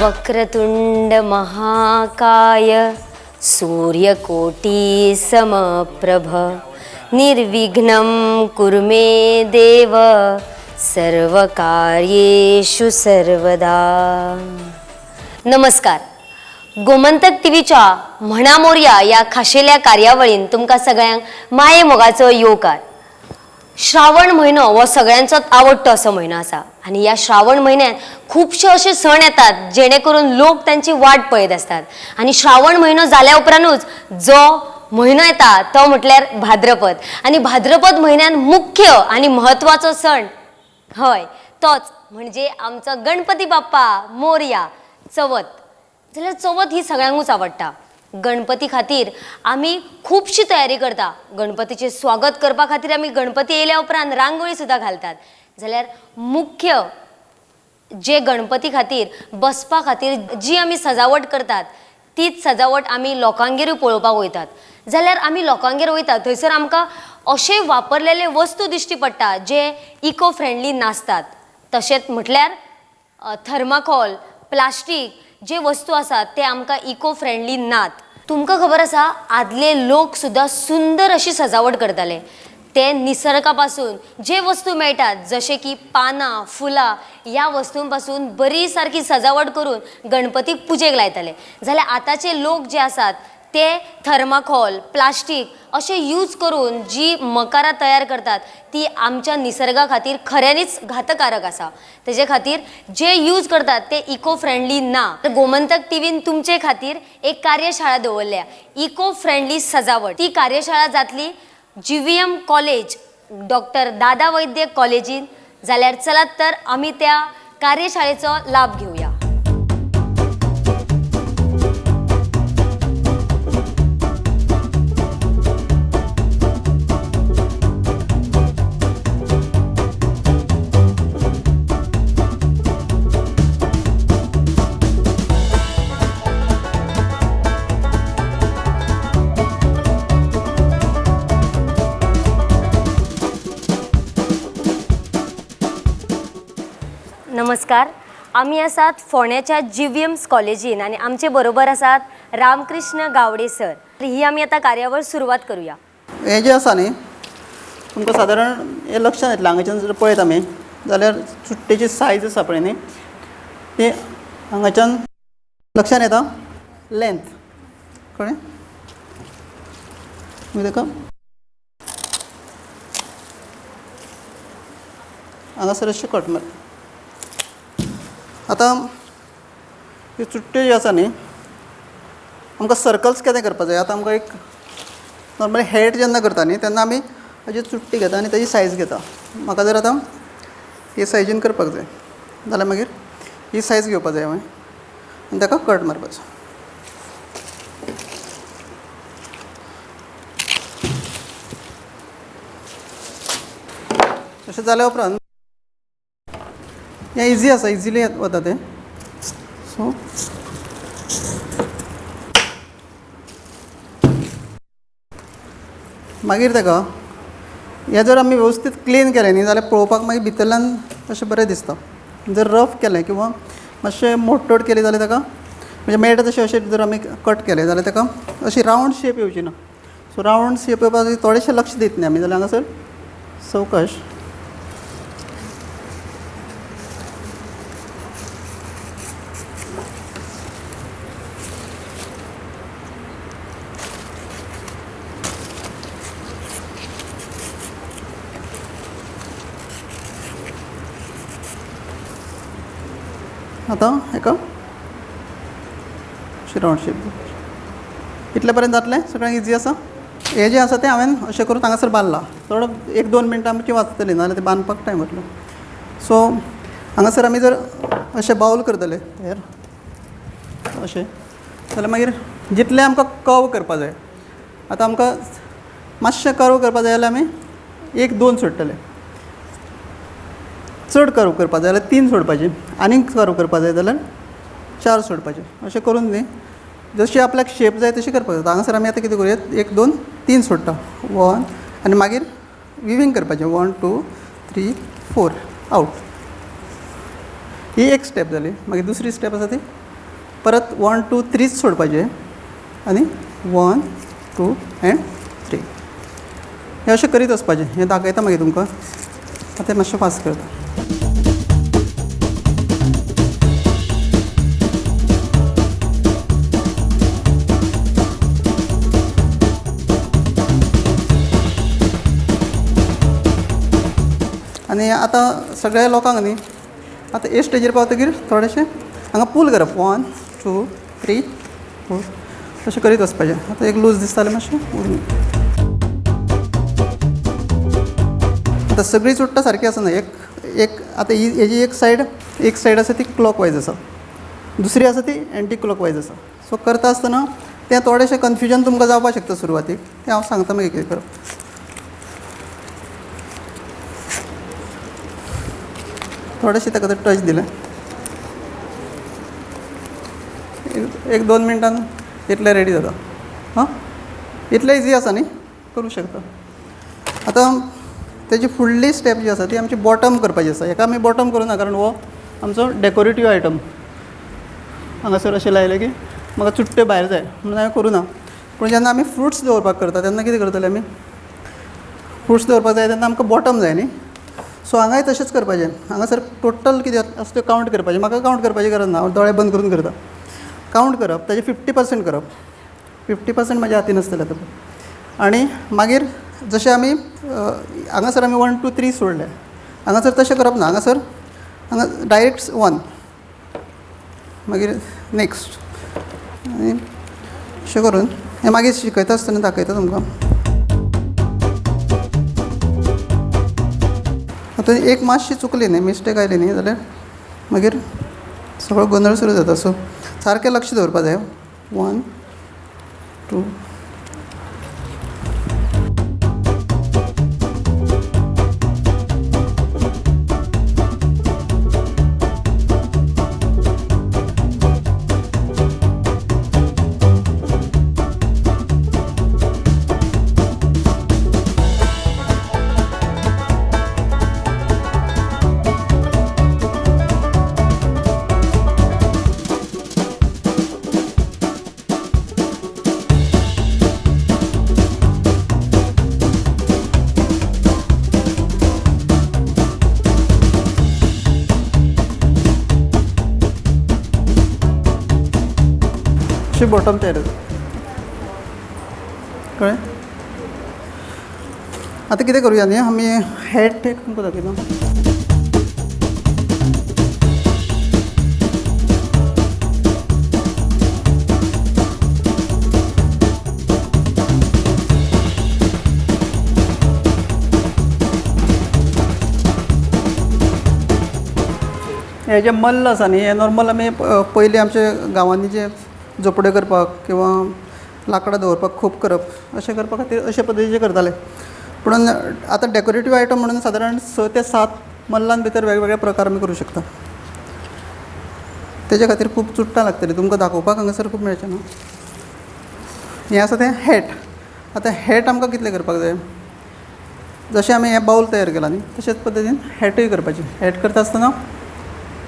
वक्रतुंड महाकाय सूर्यकोटी समप्रभ निर्विघ्नं कुरु मे देव सर्वकार्येषु सर्वदा. नमस्कार. गोमंतक टीव्हीच्या म्हणा मोरया या खाशेल्या कार्यावळीन तुमकां सगळ्यांक माये मोगाचो येवकार. श्रावण म्हयनो हो सगळ्यांचोच आवडटो असो म्हयनो आसा आनी ह्या श्रावण म्हयन्यात खुबशे अशे सण येतात जेणे करून लोक तांची वाट पळयत आसतात. आनी श्रावण म्हयनो जाल्या उपरांतूच जो म्हयनो येता तो म्हटल्यार भाद्रपद. आनी भाद्रपद म्हयन्यान मुख्य आनी म्हत्वाचो सण हय तोच म्हणजे आमचो गणपती बाप्पा मोरया चवथ. जाल्यार चवथ ही सगळ्यांकूच आवडटा. गणपती खातीर आमी खुबशी तयारी करता. गणपतीचें स्वागत करपा खातीर आमी गणपती येयल्या उपरांत रांगोळी सुद्दां घालतात. जाल्यार मुख्य जे गणपती खातीर बसपा खातीर जी आमी सजावट करतात तीच सजावट आमी लोकांगेरूय पळोवपाक वयतात. जाल्यार आमी लोकांगेर वयतात थंयसर आमकां अशे वापरलेले वस्तू दिश्टी पडटा जे इको फ्रेंडली नासतात. तशेंच म्हटल्यार थर्माकोल, प्लास्टीक जे वस्तू आसात ते आमकां इको फ्रेंडली नात. तुमकां खबर आसा आदले लोक सुद्दां सुंदर अशी सजावट करताले. ते निसर्गा पासून जे वस्तू मेळटात जशे की पानां, फुलां ह्या वस्तूं पासून बरी सारकी सजावट करून गणपतीक पुजेक लायताले. जाल्यार आतांचे लोक जे आसात ते थर्माकोल, प्लास्टीक अशे यूज करून जी मकारां तयार करतात ती आमच्या निसर्गा खातीर खऱ्यांनीच घातकारक आसा. तेजे खातीर जे यूज करतात ते इको फ्रेंडली ना. तर गोमंतक टीव्हीन तुमचे खातीर एक कार्यशाळा दवरल्या, इको फ्रेंडली सजावट. ती कार्यशाळा जातली GVM college, doctor Dada Vaidya कॉलेजीन. जाल्यार चलात तर आमी त्या कार्यशाळेचो लाभ घेवया. नमस्कार. आमी आसात फोंड्याच्या GVM's कॉलेजीन आनी आमचे बरोबर आसात रामकृष्ण गावडे सर. ही आमी आतां कार्यावळ सुरवात करुया. हें जें आसा न्ही तुमकां सादारण हें लक्षांत येतलें. हांगाच्यान जर पळयत आमी जाल्यार चुट्टेची सायज आसा पळय न्ही ती हांगाच्यान लक्षांत येता लेंथ कळ्ळें. मागीर ताका हांगासर अशें कट मार. आतां ह्यो चुट्ट्यो ज्यो आसा न्ही आमकां सर्कल्स कितें करपाक जाय. आतां आमकां एक नॉर्मली हेट जेन्ना करता न्ही तेन्ना आमी ताजी चुट्टी घेता आनी ताजी सायज घेता. म्हाका जर आतां ही सायजीन करपाक जाय जाल्यार मागीर ही सायज घेवपाक जाय हांवें आनी ताका कट मारपाचो. तशें जाल्या उपरांत हें इजी आसा, इजिली वता तें. सो मागीर ताका हें जर आमी वेवस्थीत क्लीन केलें न्ही जाल्यार पळोवपाक मागीर भितरल्यान अशें बरें दिसता. जर रफ केलें किंवां मातशें मोडतोड केली जाल्यार ताका म्हणजे मेळटा तशें अशें जर आमी कट केलें जाल्यार ताका अशी रावंड शेप येवची ना. सो रावंड शेप येवपाक थोडेशें लक्ष दित न्ही आमी जाल्यार हांगासर सवकाश आतां हेका अशी रावंड शेप दिवपाची. इतले पर्यंत जातलें, सगळ्यांक इजी आसा. हें जें आसा तें हांवें अशें करून हांगासर बांदलां. थोडो 1-2 मिनटां आमची वाचतली, नाजाल्यार तें बांदपाक टायम वतलो. सो हांगासर आमी जर अशें बावल करतले तयार अशें जाल्यार मागीर जितलें आमकां कर्व करपा जाय. आतां आमकां मातशें कर्व करपा जाय जाल्यार आमी 1-2 सोडटले. चड कर्व करपा जाय जाल्यार 3 सोडपाचे, आनीक कर्व करपा जाय जाल्यार 4 सोडपाचे. अशें करून न्ही जशी आपल्याक शेप जाय तशी करपाक जाता. हांगासर आमी आतां कितें करुया, 1 2 3 सोडटा, 1 आनी मागीर विवींग करपाचें, 1 2 3 4 आवट. ही एक स्टेप जाली. मागीर दुसरी स्टेप आसा ती परत 1 2 3 सोडपाचें आनी 1 2 एंड 3 हें अशें करीत वचपाचें. हें दाखयता मागीर तुमकां. आतां मातशें फास्ट करता. आनी आतां सगळ्या लोकांक न्ही आतां हे स्टेजीर पावतकीर थोडेशें हांगा पूल करप 1 2 3 4 अशें करीत वचपाचें. आतां एक लूज दिसतालें मातशें उरूं. आतां सगळीं चुडटां सारकी आसना. एक एक आतां ही हेजी एक सायड आसा ती क्लॉक वायज आसा, दुसरी आसा ती एंटी क्लॉक वायज आसा. सो करता आसतना तें थोडेशें कन्फ्युजन तुमकां जावपाक शकता सुरवातीक, तें हांव सांगता मागीर कितें करप. थोडेशें ताका टच दिलें, एक 2 मिनटान इतलें रेडी जाता. हां, इतलें इजी आसा न्ही, करूं शकता. आतां तेजी फुडली स्टेप जी आसा ती आमची बॉटम करपाची आसा. हेका आमी बॉटम करूं ना कारण हो आमचो डेकोरेटीव आयटम. हांगासर अशें लायलें की म्हाका चुट्टे भायर जाय म्हणून हांवें करूं ना. पूण जेन्ना आमी फ्रुट्स दवरपाक करता तेन्ना कितें करतले आमी, फ्रुट्स दवरपाक जाय तेन्ना आमकां बॉटम जाय न्ही. सो हांगाय तशेंच करपाचें. हांगासर टोटल कितें आसा तें कावंट करपाचें. म्हाका कावंट करपाची गरज ना, हांव दोळे बंद करून करता. कावंट करप, ताजें 50% करप. 50% म्हाज्या हातीन आसतलें आतां. आनी मागीर जशें आमी हांगासर आमी 1 2 3 सोडले, हांगासर तशें करप ना. हांगासर हांगा डायरेक्ट 1, मागीर नेक्स्ट, आनी अशें करून हें मागीर शिकयता आसतना दाखयता तुमकां. आतां एक मातशी चुकली न्ही, मिस्टेक आयली न्ही जाल्यार मागीर सगळो गोंदळ सुरू जाता. सो सारकें लक्ष दवरपा जाय. 1 2 अशी बॉटम तयार जाता. कळ्ळें? आतां कितें करुया न्ही, आमी हॅट एक तुमकां दाखयता. हे जे मल्ल आसा न्ही, हे नॉर्मल आमी पयलीं आमच्या गांवांनी जे झोपड्यो करपाक किंवां लांकडां दवरपाक खूब करप अशें करपा खातीर अशे पद्दतीचे करताले. पूण आतां डेकोरेटीव आयटम म्हणून सादारण 6 ते 7 मल्लां भितर वेगवेगळे प्रकार आमी करूं शकता. तेज्या खातीर खूब चुट्टां लागतलीं, तुमकां दाखोवपाक हांगासर खूब मेळचें ना. हें आसा तें हॅट. आतां हॅट आमकां कितलें करपाक जाय, जशें आमी हें बावल तयार केलां न्ही तशेंच पद्दतीन हॅटूय करपाचें. हॅट करता आसतना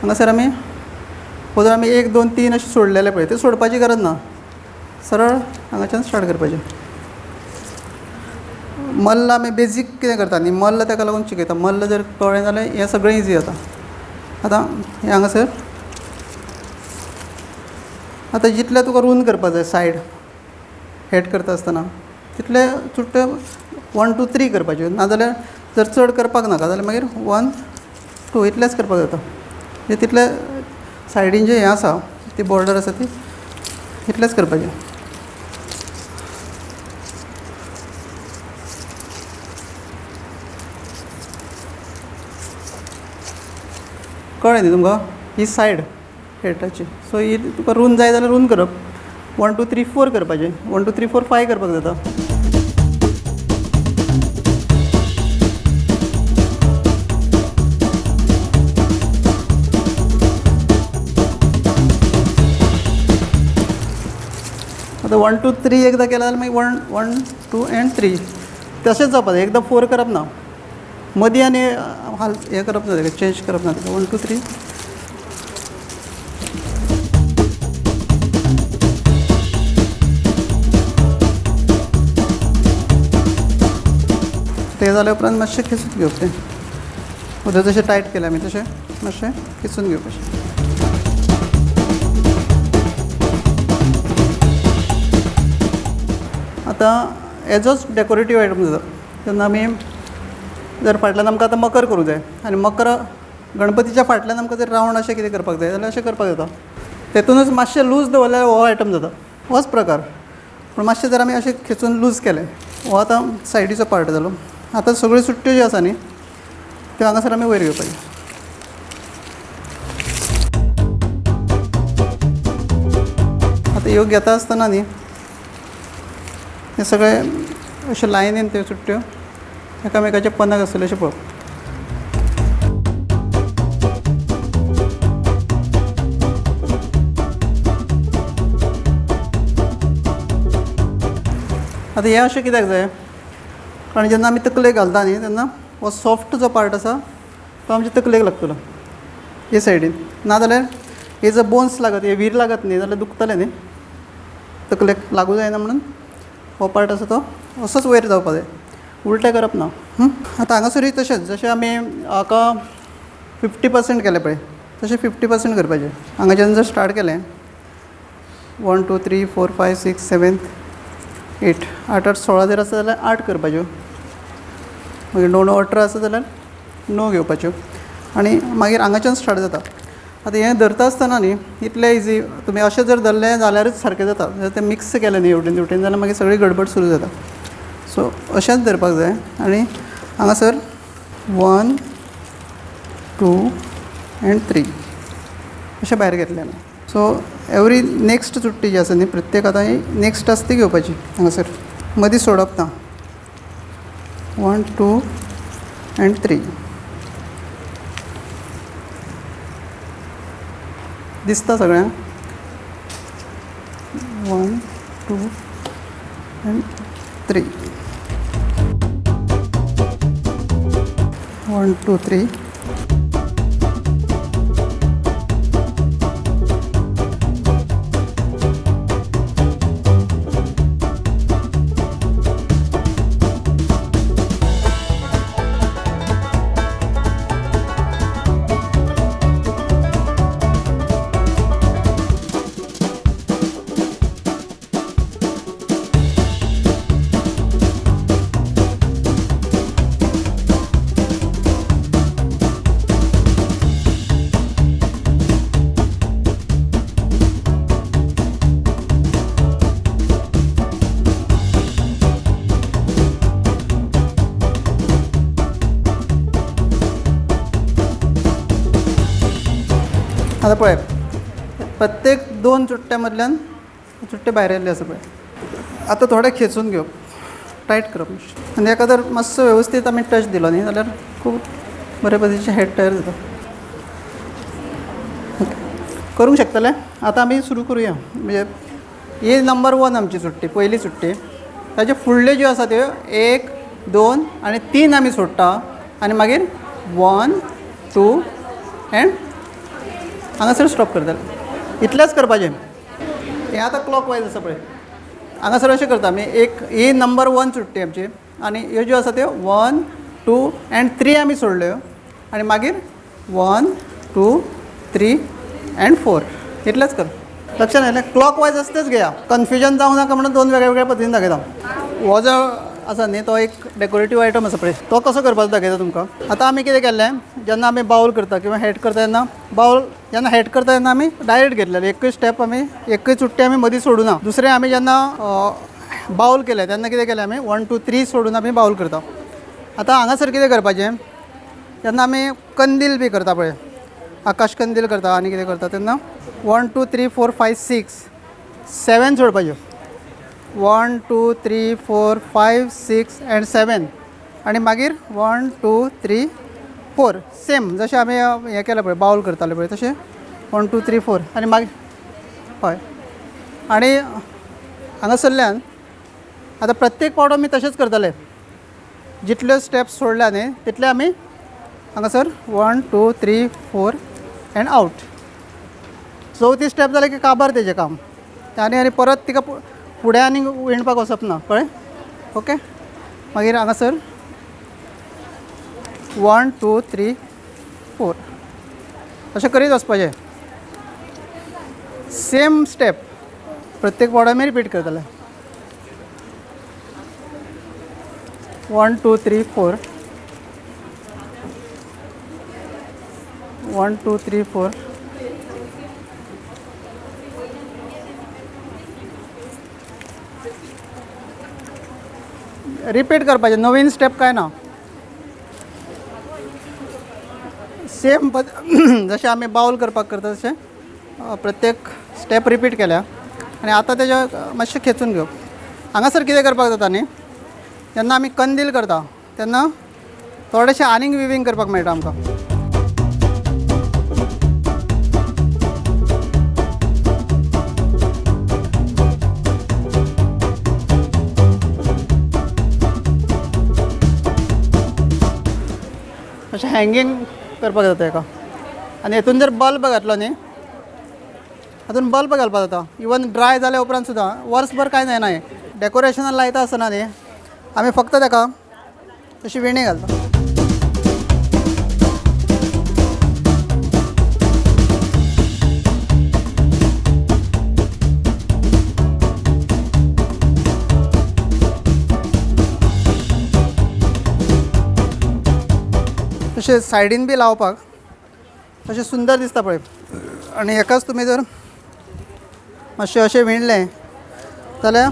हांगासर आमी वजन आमी 1 2 3 अशें सोडलेलें पळय, तें सोडपाची गरज ना, सरळ हांगाच्यान स्टार्ट करपाचें. मल्ल आमी बेजीक कितें करता न्ही, मल्ल ताका लागून शिकयता. मल्ल जर कळ्ळें जाल्यार हें सगळें इजी जाता. आतां हें हांगासर आतां जितलें तुका रून करपा जाय सायड हॅट करता आसतना तितले चुट्टे 1 2 3 करपाच्यो, नाजाल्यार जर चड करपाक नाका जाल्यार मागीर 1 2 इतलेंच करपाक जाता. म्हणजे तितले सायडीन जें हें आसा ती बॉर्डर आसा ती इतलेंच करपाचें. कळ्ळें न्ही तुमकां ही सायड हॅटाची. सो ही तुका रून जाय जाल्यार रून करप, 1 2 3 4 करपाचें, 1 2 3 4 5 करपाक जाता. आतां 1 2 3 एकदां केलें जाल्यार मागीर 1 1 2 एंड 3 तशेंच जावपा जाय. एकदां 4 करप ना, मदीं आनी हाल हें करप ना, चेंज करप ना. 1 2 3. हें जाल्या उपरांत मातशें खेसून घेवप तें. उदक जशें टायट केलें आमी तशें मातशें खेसून घेवपाचें. आतां हेजोच डेकोरेटीव आयटम जाता तेन्ना आमी जर फाटल्यान आमकां आतां मकर करूंक जाय आनी मकर गणपतीच्या फाटल्यान आमकां जर रावंड अशें कितें करपाक जाय जाल्यार अशें करपाक जाता. तेतूनच मातशें लूज दवरल्यार हो आयटम जाता, होच प्रकार. पूण मातशें जर आमी अशें खेचून लूज केलें, हो आतां सायडीचो पार्ट जालो. आतां सगळ्यो सुट्ट्यो ज्यो आसा न्ही त्यो हांगासर आमी वयर घेवपाच्यो. आतां ह्यो घेता आसतना न्ही हे सगळे अशे लायनीन त्यो चुट्ट्यो एकामेकाच्या पनाक आसतल्यो अशें पळोवप. आतां हें अशें कित्याक जाय, कारण जेन्ना आमी तकलेक घालता न्ही तेन्ना हो सॉफ्ट जो पार्ट आसा तो आमच्या तकलेक लागतलो हे सायडीन, नाजाल्यार हे जर बोन्स लागत, हे व्हीर लागत न्ही जाल्यार दुखतलें न्ही, तकलेक लागू जायना म्हणून हो पार्ट आसा तो असोच वयर जावपा जाय, उलटें करप ना. आतां हांगासरूय तशेंच, जशें आमी हाका 50% केलें पळय तशें 50% करपाचें. हांगाच्यान जर स्टार्ट केलें 1 2 3 4 5 6 7 8, 8 8 16 जर आसा जाल्यार 8 करपाच्यो, मागीर 9 9 18 आसा जाल्यार 9 घेवपाच्यो आनी मागीर हांगाच्यान स्टार्ट जाता. आतां हें धरता आसतना न्ही इतलें इजी, तुमी अशें जर धरलें जाल्यारूच सारकें जाता, जर तें मिक्स केलें न्ही हेवटेन तेवटेन जाल्यार मागीर सगळी गडबड सुरू जाता. सो अशेंच धरपाक जाय आनी हांगासर 1 2 एंड 3 अशें भायर घेतलें आमी. सो एवरी नेक्स्ट चुट्टी जी आसा न्ही प्रत्येक आतां ही नेक्स्ट आसा ती घेवपाची, हांगासर मदीं सोडप ना. 1 2 एंड 3 दिसता सगळ्यांक. 1 2 एंड 3, 1 2 3. आतां पळय प्रत्येक 2 चुट्ट्यां मदल्यान चुट्टे भायर येयल्ले आसा पळय. आतां थोडे खेचून घेवप, टायट करप आनी एका जर मातसो वेवस्थीत आमी टच दिलो न्ही जाल्यार खूब बरे पद्दतीचे हेड तयार जाता. ओके, करूंक शकतले. आतां आमी सुरू करुया. म्हणजे ही नंबर 1 आमची चुट्टी, पयली चुट्टी. ताचे फुडल्यो ज्यो आसा त्यो 1 2 आनी 3 आमी सोडटा आनी मागीर 1 2 एंड हांगासर स्टॉप करतले. इतलेंच करपाचें. हें आतां क्लॉक वायज आसा पळय. हांगासर अशें करता आमी, एक ही नंबर 1 चुट्टी आमची आनी ह्यो ज्यो आसा त्यो 1 2 एंड 3 आमी सोडल्यो आनी मागीर 1 2 3 एंड 4. इतलेंच कर. लक्षात आयलें? क्लॉक वायज आसा तेच घेया, कन्फ्युजन जावं नाका म्हणून 2 वेगळ्या वेगळ्या पद्दतीन दाखयता. हो जो आसा न्ही तो एक डेकोरेटीव आयटम आसा पळय, तो कसो करपाचो दाखयता तुमकां. आतां आमी कितें केल्लें, जेन्ना आमी बावल करता किंवा हेट करता तेन्ना बावल जेन्ना हेट करता तेन्ना आमी डायरेक्ट घेतलेले, एकूय स्टेप आमी, एकूय चुट्टी आमी मदीं सोडूना. दुसरें आमी जेन्ना बावल केलें तेन्ना कितें केलें आमी 1 2 3 सोडून आमी बावल करता. आतां हांगासर कितें करपाचें, जेन्ना आमी कंदील बी करता पळय, आकाश कंदील करता आनी कितें करता तेन्ना 1 2 3 4 5 6 7 सोडपाच्यो. 1 2 3 4 5 6 एंड 7 आनी मागीर 1 2 3 4 सेम जशें आमी हें केलें पळय, बावल करताले पळय तशें 1 2 3 4 आनी मागीर हय. आनी हांगासरल्यान आतां प्रत्येक पावट आमी तशेंच करतले, जितल्यो स्टेप्स सोडल्या न्ही तितले आमी हांगासर 1 2 3 4 एंड आवट. चवथी स्टेप जालें की काबार तेजें काम आनी आनी परत तिका फुडें आनी विणपाक वचप ना, कळ्ळें? ओके, मागीर हांगासर 1 2 3 4 अशें करीत वचपाचें. सेम स्टेप प्रत्येक फावट आमी रिपीट करतले. 1 2 3 4 1 2 3 4. रिपीट करपाचें, नवीन स्टेप काय ना, सेम जशें आमी बावल करपाक करता तशें प्रत्येक स्टेप रिपीट केल्या. आनी आतां तेज्या मातशें खेचून घेवप. हांगासर कितें करपाक जाता न्ही, जेन्ना आमी कंदील करता तेन्ना थोडेशें आनीक विवींग करपाक मेळटा आमकां. अशें हँगींग करपाक जाता हेका. आनी हेतून जर बल्ब घातलो न्ही, हातून बल्ब घालपाक जाता. इवन ड्राय जाल्या उपरांत सुद्दां वर्सभर कांय जायना. हें डेकोरेशनाक लायता आसतना न्ही आमी फक्त ताका तशी वेणी घालता. तशें सायडीन बी लावपाक अशें सुंदर दिसता पळय. आनी हेकाच तुमी जर मातशें अशें विणलें जाल्यार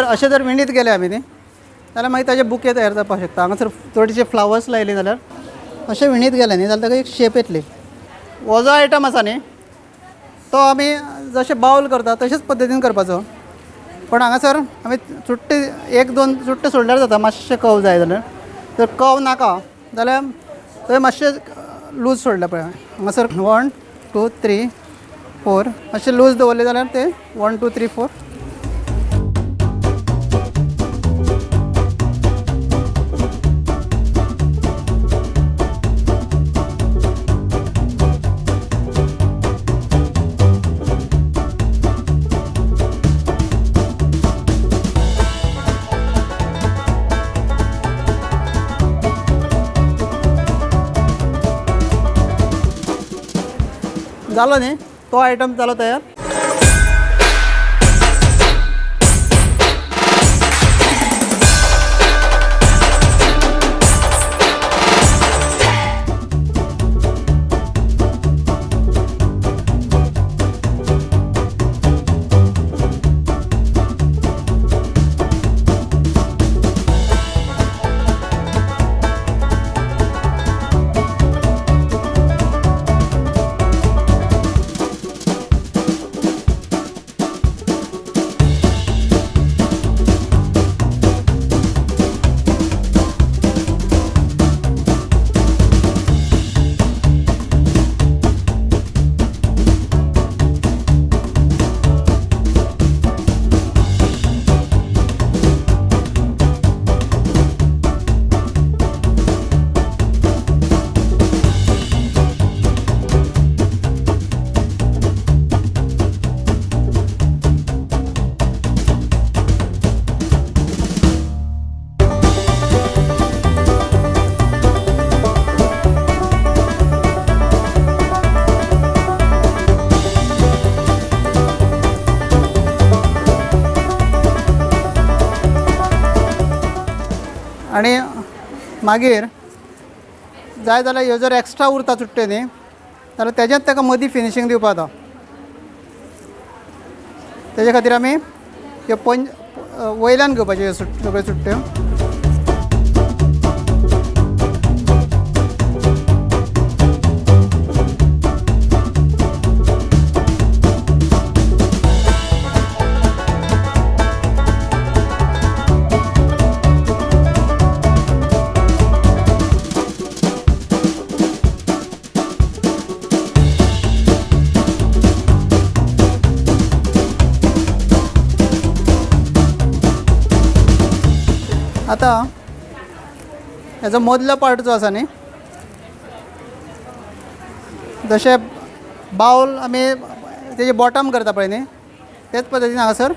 अशें जर विणीत गेले आमी न्ही जाल्यार मागीर ताजे बुके तयार जावपाक शकता. हांगासर थोडीशी फ्लावर्स लायली जाल्यार अशें विणीत गेलें न्ही जाल्यार ताका एक शेप येतली. हो जो आयटम आसा न्ही तो आमी जशें बावल करता तशेंच पद्दतीन करपाचो, पण हांगासर आमी चुट्टे 1-2 चुट्टे सोडल्यार जाता. मातशें कव जाय जाल्यार, जर कव नाका जाल्यार थंय मातशें लूज सोडलें पळय हांगासर 1 2 3 4 मातशें लूज दवरलें जाल्यार ते 1 2 3 4. जालो न्ही तो आयटम जालो तयार. आनी मागीर जाय जाल्यार ह्यो जर एक्स्ट्रा उरता चुट्टे न्ही जाल्यार तेजेंच ताका मदीं फिनिशींग दिवपा जाता. तेजे खातीर आमी ह्यो पंच वयल्यान घेवपाच्यो ह्यो सगळ्यो चुट्ट्यो. आतां हेजो मदलो पार्ट जो आसा न्ही, जशें बावल आमी तेजे बॉटम करता पळय न्ही तेच पद्दतीन हांगासर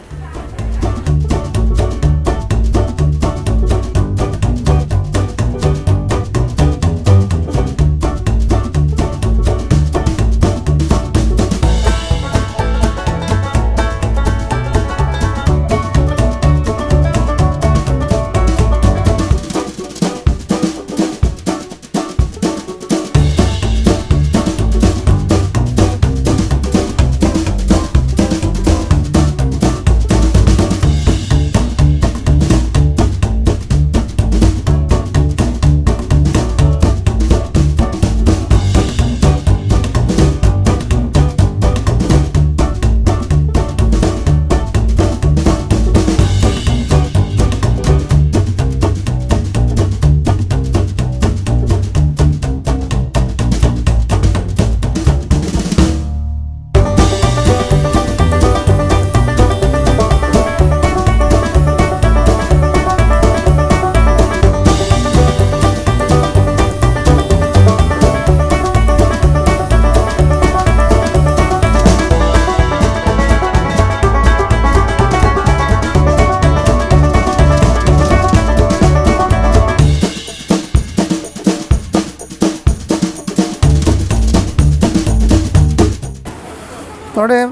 थोडे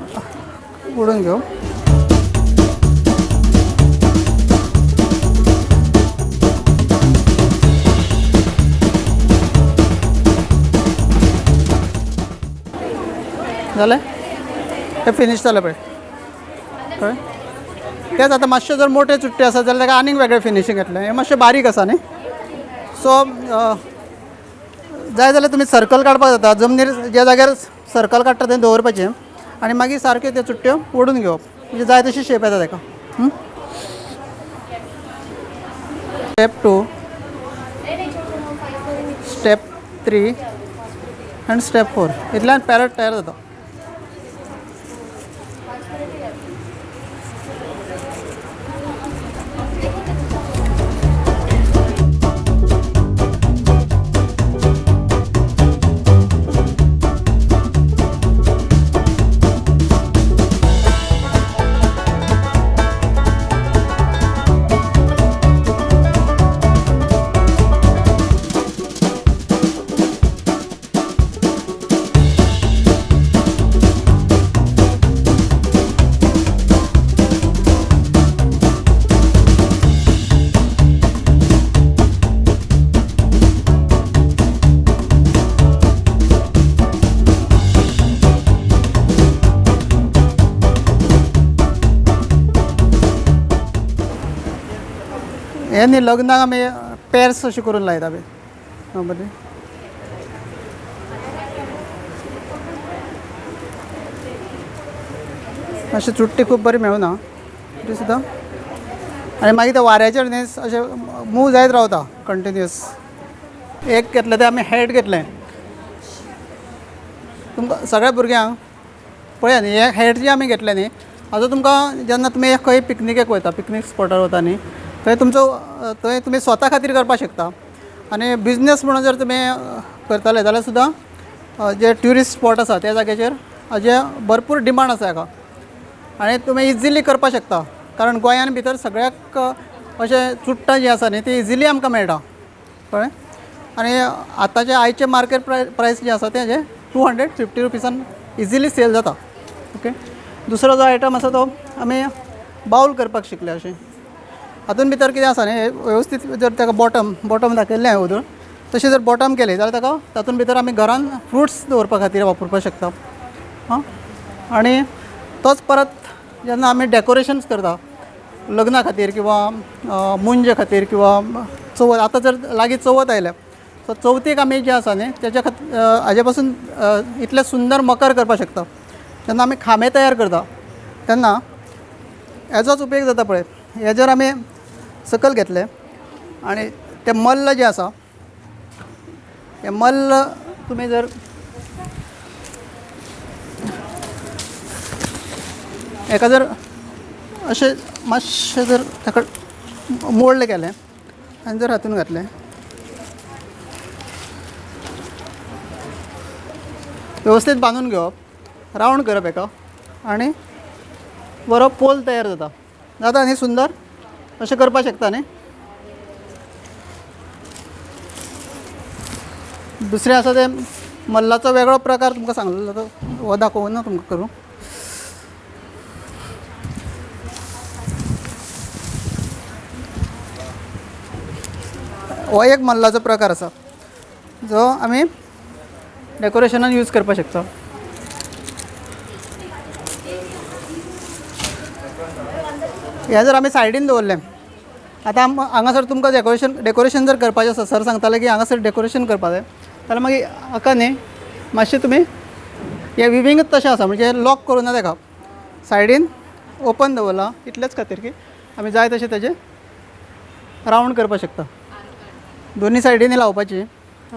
उडून घेवप. जालें, हें फिनीश जालें पळय. कळ्ळें? तेंच आतां मातशें जर मोटे चुट्टे आसा जाल्यार ताका आनीक वेगळें फिनिशींग येतलें. हें मातशें बारीक आसा न्ही, सो जाय जाल्यार तुमी सर्कल काडपाक जाता. जमनीर ज्या जाग्यार सर्कल काडटा थंय दवरपाचें आनी मागीर सारक्यो त्यो चुट्ट्यो ओडून घेवप, म्हणजे जाय तशी शेप येता ताका. Step 2, step 3 आनी स्टेप 4 इतल्यान पॅरट तयार जाता. हें न्ही लग्नाक आमी पेर्स अशें करून लायता पळय. आं बरें, मातशें चुट्टी खूब बरी मेळना तरी सुद्दां, आनी मागीर ते वाऱ्याचेर न्ही अशें मूव जायत रावता कंटिन्युअस. एक घेतलें तें आमी हॅट घेतलें. तुमकां सगळ्या भुरग्यांक पळया न्ही, हे हॅट जे आमी घेतले न्ही, आतां तुमकां जेन्ना तुमी खंय पिकनिकेक वयता, पिकनीक स्पॉटार वता न्ही, थंय तुमचो थंय तुमी स्वता खातीर करपाक शकता. आनी बिजनेस म्हणून जर तुमी करतले जाल्यार सुद्दां जे ट्युरिस्ट स्पॉट आसा त्या जाग्याचेर हाजे भरपूर डिमांड आसा हाका, आनी तुमी इजिली करपाक शकता. कारण गोंयान भितर सगळ्याक अशें चुट्टां जीं आसा न्ही ती इजिली आमकां मेळटा. कळ्ळें? आनी आतांचे आयचे मार्केट प्रायस जें आसा तें हेजें 250 रुपीसान इजिली सेल जाता. ओके, दुसरो जो आयटम आसा तो आमी बावल करपाक शिकले. अशें हातून भितर कितें आसा न्ही, वेवस्थीत जर ताका बॉटम दाखयल्लें हांवें वोदोळ, तशें जर बॉटम केलें जाल्यार ताका तातूंत भितर आमी घरान फ्रुट्स दवरपा खातीर वापरपाक शकता. आं, आनी तोच परत जेन्ना आमी डेकोरेशन्स करता लग्ना खातीर किंवा मुंजे खातीर किंवा चवथ, आतां जर लागीं चवथ आयल्या सो चवथीक आमी जें आसा न्ही तेच्या खातीर हाजे पासून इतलें सुंदर मकर करपाक शकता. जेन्ना आमी खांबे तयार करता तेन्ना हेजोच उपेग जाता. पळय, हे जर आमी सकयल घेतले आनी ते मल्ल जे आसा, हे मल्ल तुमी जर हेका जर अशें मातशें जर ताका मोडलें गेलें आनी जर हातून घातलें, वेवस्थीत बांदून घेवप, रावंड करप हेका आनी बरो पोल तयार जाता. जाता न्ही सुंदर? अशें करपाक शकता न्ही. दुसरें आसा तें मल्लाचो वेगळो प्रकार तुमकां सांगलेलो तो हो दाखोवं ना तुमकां करूं. हो एक मल्लाचो प्रकार आसा जो आमी डेकोरेशनान यूज करपाक शकता. हें जर आमी सायडीन दवरलें, आतां हांगासर तुमकां डेकोरेशन जर करपाचें आसा, सर सांगताले की हांगासर डेकोरेशन करपाक जाय, जाल्यार मागीर हाका न्ही मातशें तुमी हें विवींगच तशें आसा, म्हणजे लॉक करूं ना ताका, सायडीन ओपन दवरलां इतलेच खातीर की आमी जाय तशें ताजें रावंड करपाक शकता. दोनी सायडीनी लावपाची,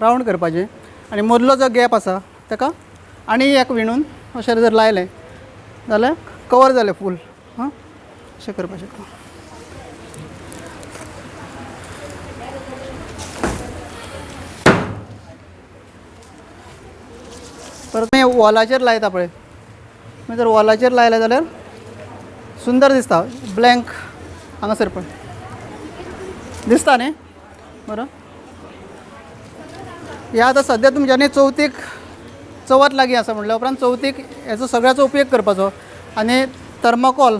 रावंड करपाची आनी मदलो जो गॅप आसा ताका आनी एक विणून अशें जर लायलें जाल्यार कवर जालें फूल. हां, अशें करपाक शकता. परत मागीर वॉलाचेर लायता पळय, मागीर जर वॉलाचेर लायलें जाल्यार सुंदर दिसता, ब्लँक हांगासर पळय दिसता न्ही बरो. हे आतां सद्या तुमच्यांनी चवथीक चवथ लागीं आसा म्हणल्या उपरांत चवथीक हेचो सगळ्याचो उपयोग करपाचो. आनी थर्माकोल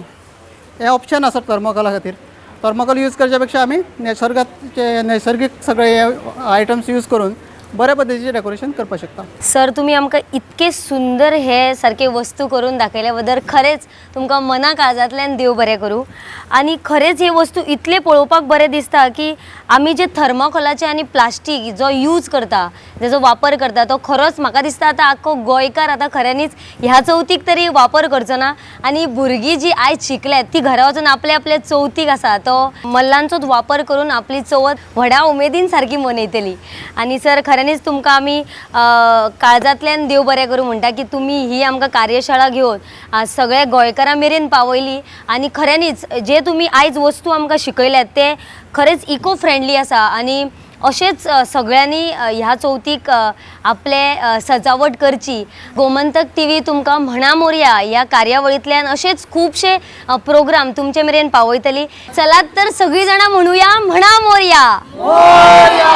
हें ऑप्शन आसा थर्माकोला खातीर. थर्माकोल यूज करच्या पेक्षा आमी निसर्गाचे नैसर्गीक सगळे हे आयटम्स यूज करून बऱ्या पद्दतीचें डेकोरेशन करपाक शकता. सर, तुमी आमकां इतके सुंदर हे सारके वस्तू करून दाखयल्या बद्दल खरेंच तुमकां मना काळजांतल्यान देव बरें करूं. आनी खरेंच हे वस्तू इतले पळोवपाक बरें दिसता की आमी जे थर्माकोलाचे आनी प्लास्टीक जो यूज करता, तेजो वापर करता, तो खरोच म्हाका दिसता आतां आख्खो गोंयकार आतां खऱ्यांनीच ह्या चवथीक तरी वापर करचो ना. आनी भुरगीं जी आयज शिकल्यात ती घरा वचून आपले आपले चवथीक आसा तो मल्लांचोच वापर करून आपली चवथ व्हडा उमेदीन सारकी मनयतली. आनी सर, खऱ्यांनीच तुमकां आमी काळजांतल्यान देव बरें करूं म्हणटा की तुमी ही आमकां कार्यशाळा घेवन सगळ्या गोंयकारां मेरेन पावयली. आनी खऱ्यांनीच जे तुमी आयज वस्तू आमकां शिकयल्यात ते खरेंच इको फ्रेंडली आसा. आनी अशेंच सगळ्यांनी ह्या चवथीक आपले सजावट करची. गोमंतक टीव्ही तुमकां म्हणा मोरया ह्या कार्यावळींतल्यान अशेच खुबशे प्रोग्राम तुमचे मेरेन पावयतली. चलात तर सगळीं जाणां म्हणुया, म्हणा मोरया. मोरया.